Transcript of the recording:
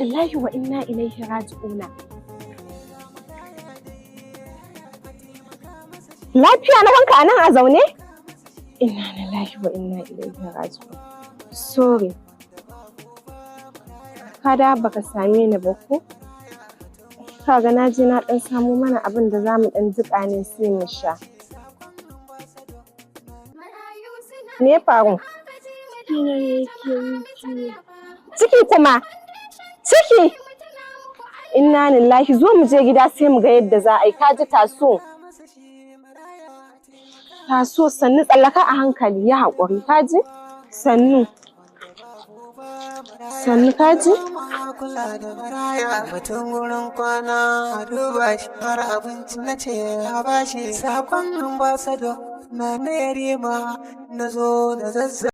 Lillahi wa inna ilaihi raji'una. Lafiya na ganka a nan a zaune? Inna lillahi wa inna ilaihi raji'un. Sorry. Ka da baka same ni ba ko? Kaga, na je na ɗan samo mana abin da za mu ɗan jiƙa ne sai mu sha. Me ya faru? Cikina ne yake min ciwo. Ciki kuma? Ciki? Inna lillahi, zo mu je gida sai mu ga yadda za a yi. Ka ji, taso. Taso, sannu, tsallaka a hankali, yi haƙuri, ka ji? Sannu. Sannu, ka ji? Kula da maraya, mutum wurin kwana a duba shi, har abinci na ce a bashi. Sakon ambassador na na Yarima na zo da zazza.